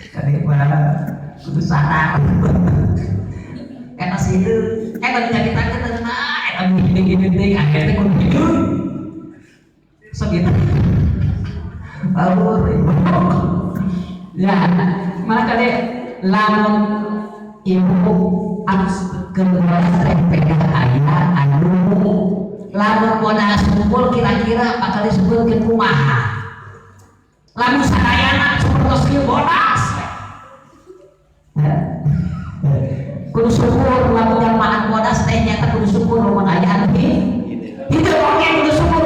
Kade mah kudu sadar. Eta situ, eta dicaritakeun, nah eta gini gini teh, akhirnya kudu hidup. Sok gitu. Lalu ya, maka deh lamun ibu harus kebetulan teh pegang aya anu lamun bodas kumpul, kira-kira bakal disebutkeun kumaha? Lamun sadayana sapertos ieu bodas ya. Kudu syukur lamun jalmaan bodas teh, nyata kudu syukur lamun aya anu hidup oge kudu syukur.